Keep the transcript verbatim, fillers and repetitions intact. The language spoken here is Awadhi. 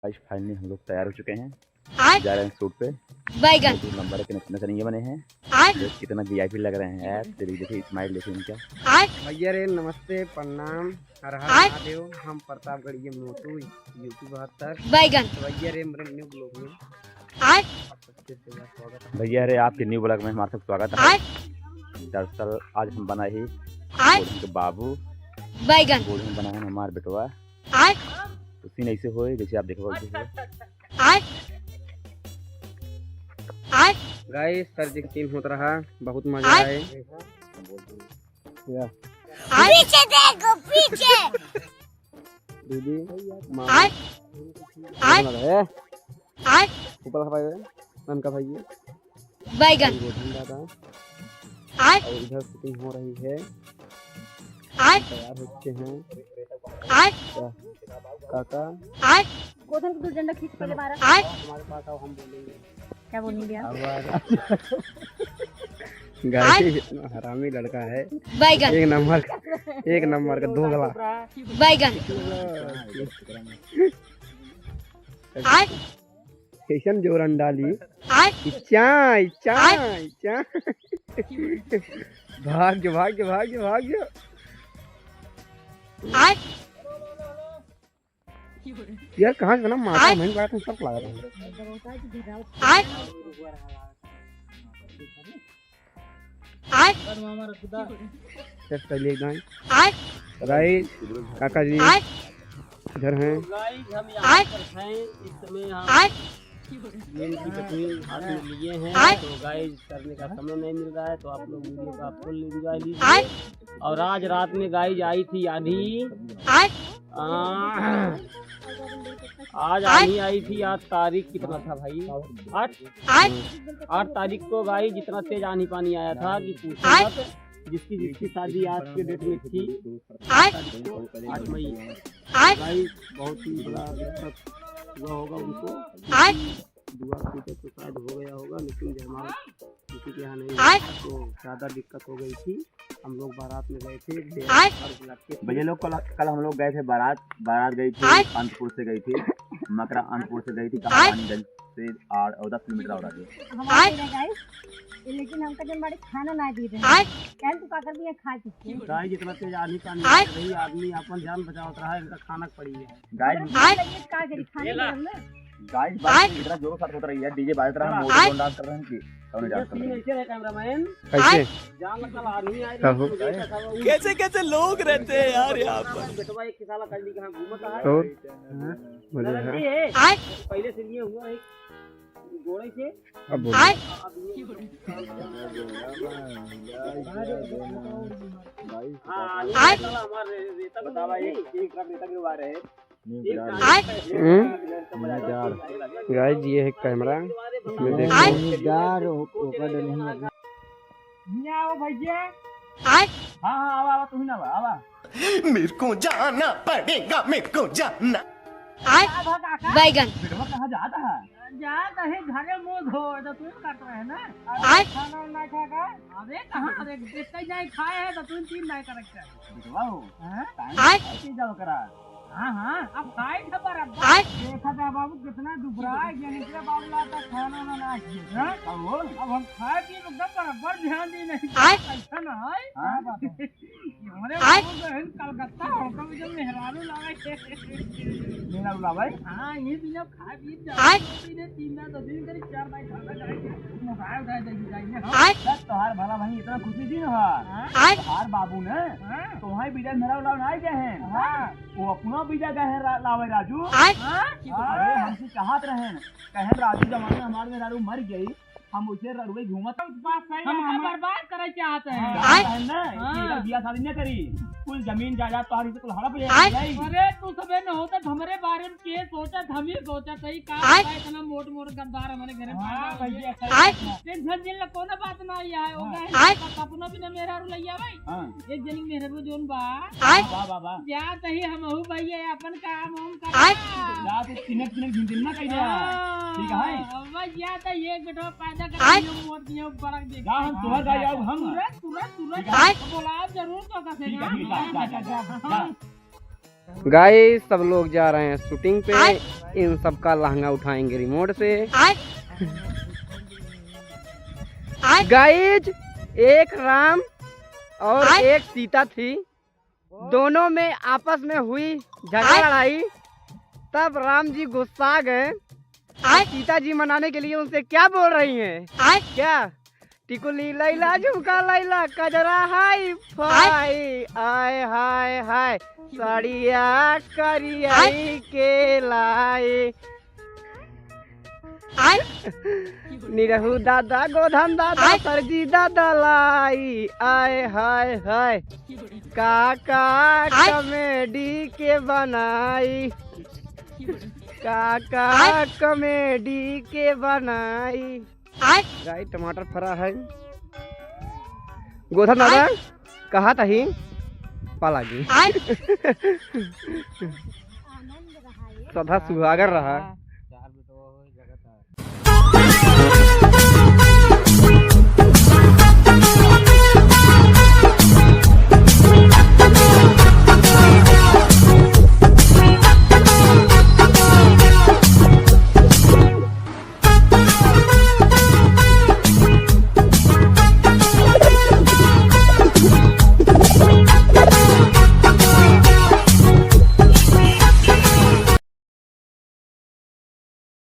गाइस, finally हम लोग तैयार हो चुके हैं। आय। जा रहे हैं shoot पे। बैगन। दो नंबर के नच-, नचनिया बने हैं। आय। देख, कितना VIP लग रहे हैं यार। देखिए, देखिए, smile देखिए इनका। आय। भैया रे, नमस्ते, प्रणाम, हर हर आय। महादेव। हम प्रतापगढ़ के मोटू, यूपी बहत्तर। बैगन। तो भैया रे, मेरे new vlog में आय। आप सबके सेवा स्वागत है। भैया रे, आपके new vlog में हमारा सब स्वागत है। आय। दरअसल आज हम बना ही आय। बूढ़न के बाबू। बैगन। बूढ़न बना है हमार बेटवा। आय। तो scene ऐसे होए, जैसे आप देखो, वैसे होए। आय। आय। Guys, सर जी का scene होत रहा, बहुत मजा आय। आए। या। आय। पीछे देखो, पीछे। दीदी, मामा। आय। आय। ए। आय। ऊपर का भाई है, ननका भाई है। बैगन। गोधन दादा। आय। और इधर shooting हो रही है। आय। तैयार हो चुके हैं। आय। क्या? काका। आय। गोधन के दो डंडा खींच पहले मारा। आय। हमारे पास आओ, हम बोलेंगे। क्या बोलेंगे आप? अब Guys, आय। इतना हरामी लड़का है। बैगन। एक नंबर, एक नंबर का दोगला। बैगन। आय। कैसन जोरन डाली। आय। इच्छा, इच्छा, आय। इच्छा। भाग जो, भाग जो, भाग जो, भाग जो। आय। यार, कहाँ से ना माता आय। महीन लगा, तुम सब लगा रहे हो। आय। आय। Set कर लिए एकदम। आय। Guys, काका जी आय। इधर हैं। तो guys, हम यहाँ आय। पर हैं। इस समय हम आय। नीम की पत्नी हाथ में लिए हैं। आय। तो guys, करने का समय नहीं मिल रहा है, तो आप लोग video का full enjoy लीजिए। आय। और आज रात में guys आई थी आंधी। आय। आ, आज आय। आंधी आई थी। आज तारीख कितना था भाई? आठ। आठ। आठ तारीख को guys इतना तेज आंधी पानी आया था कि पूछो आय। मत। जिसकी जिसकी शादी आज के date में थी, आय। आठ मई। आय। Guys, बहुत ही बड़ा दिक्कत हुआ होगा उनको। आय। दुआ कीजिए तो शायद हो गया होगा, लेकिन जयमाल किसी के यहाँ नहीं आय। हुआ, तो ज़्यादा दिक्कत हो गई थी। हम लोग बारात में गए थे, आय। भैया लोग, कल, कल हम लोग गए थे बारात, बारात गई थी, आय। अंतपुर से गई थी, मकरा अंतपुर से गई थी, आय। कहानीगंज से आड़-, और दस किलोमीटर और आगे। हमारे आय। Guys, लेकिन हमका जन बड़े खाना ना दे रहे हैं। आय। कहन तू का कर दिया, खा चुके। Guys, इतना तेज आंधी पानी आय। आ रही, आदमी अपन जान बचावत रहा, इनका खाना पड़ी है। Guys, आय। का करी, खाने के लिए ना। Guys, बात इतना जोरों से होत रही है, DJ बाजत रहा, मोदी कौन dance कर रहे हैं कि कौन dance कर रहे हैं? Scene ऐसे है, cameraman। कैसे? जान लगा, आदमी आए, कहो। कैसे कैसे लोग रहते हैं यार यहाँ पर। बेटवा एक साला कर ली, कहाँ घूमत है? और? हाँ, मजा है। पहले से लिए हुआ है, जोड़े से। अब बोलो। अब ये हाँ, ये साला हमारे रेता बतावा, एक, एक ट्रक रेता गिरवा रहे हैं। हम्म? Guys, ये है camera, इसमें देखो। आओ भैया। हाँ, हाँ, आवा, आवा, तू ही ना आवा, आवा। मेरे को जाना पड़ेगा, मेरे को जाना। बैगन। बेटवा कहाँ जाता है? जाता है घरे मुंह धो, तो तू करता है ना। खाना वाना खा का? अरे कहाँ, अरे एक नहीं खाए है, तो तू तीन नहीं कर रखा है। बेटवा हो, हाँ? Time से जाओ करा। हाँ, हाँ, अब खाए था बराबर। देखा था बाबू कितना दुबरा है, ये निकले बाबू लाता खाना ना, ना किए। हाँ? अब हम खाए पिए तो एकदम बराबर ध्यान दी नहीं। ऐसा ना है? हाँ। हमारे बाबू बहन कलकत्ता होकर भी जब मेहरारू लावे। मेहरारू लावे? हाँ, ये भी जब खाए पिए जाओ, तीन दिन, दो दिन करीब चार बार खाना खाए के मोबाइल उठाए दे जाएंगे। हाँ? बस तोहार भला भाई इतना खुशी दिन है। हाँ? तोहार बाबू ने हाँ। तोहार बीजा मेहरारू लावे ना गए हैं। हाँ। वो अपना बीजा गए हैं रा-, लावे राजू। हाँ? अरे हमसे चाहत रहे हैं, कहे राजू जमाने हमारे मेहरारू मर गई, हम उसे रड़ुए घूमत। बात सही है, हमका बर्बाद करे चाहत है। हाँ, बहन ना, हाँ। कि इधर बियाह शादी न करी, कुल जमीन जायदाद तोहार से कुल हड़प ले जाई। अरे तू सबे न होता, हमरे बारे में के सोचत, हम ही सोचत है, का पता इतना मोट मोट गद्दार हमारे घर में हाँ, पैदा हो भैया, गए। सही बात है। Tension जिन ला कोनो बात ना आई है, हो गए। सपनो भी ना मेहरारू लइया भाई। हाँ। एक जनी मेहरारू जोन बा। वाह, वाह, वाह। जा तही हमहू भैया अपन काम हम कर। जा तो तिनक तिनक झिनझिन ना कह दे। हाँ। ठीक है। अब जा तो ये बेटवा पैदा कर दियो, मोट दियो, बड़क दे। जा हम तोहर गाय आऊ हम। तुरंत, तुरंत, तुरंत। ठीक है। बोलाओ जरूर तो का ठीक है, ठीक है, जा, जा, जा, जा। Guys, सब लोग जा रहे हैं shooting पे। इन सबका लहंगा उठाएंगे रिमोट से। आय। आय। गाइज, एक राम और आय। एक सीता थी, दोनों में आपस में हुई झगड़ा आय। लड़ाई। तब राम जी गुस्सा गए। आय। सीता जी मनाने के लिए उनसे क्या बोल रही हैं? आय। क्या? टिकुली लैला, झुमका लैला, कजरा हाई फाई, आय हाय हाय, साड़िया करियाई के लाई। आय। निरहू दादा, गोधन दादा, आय। सरजी दादा लाई, आय हाय हाय। काका आय। कॉमेडी के बनाई, काका आय। कॉमेडी के बनाई। आय। गाई टमाटर फरा है। गोधन दादा आय। कहा तही पालागी। आय। सदा सुहागर रहा।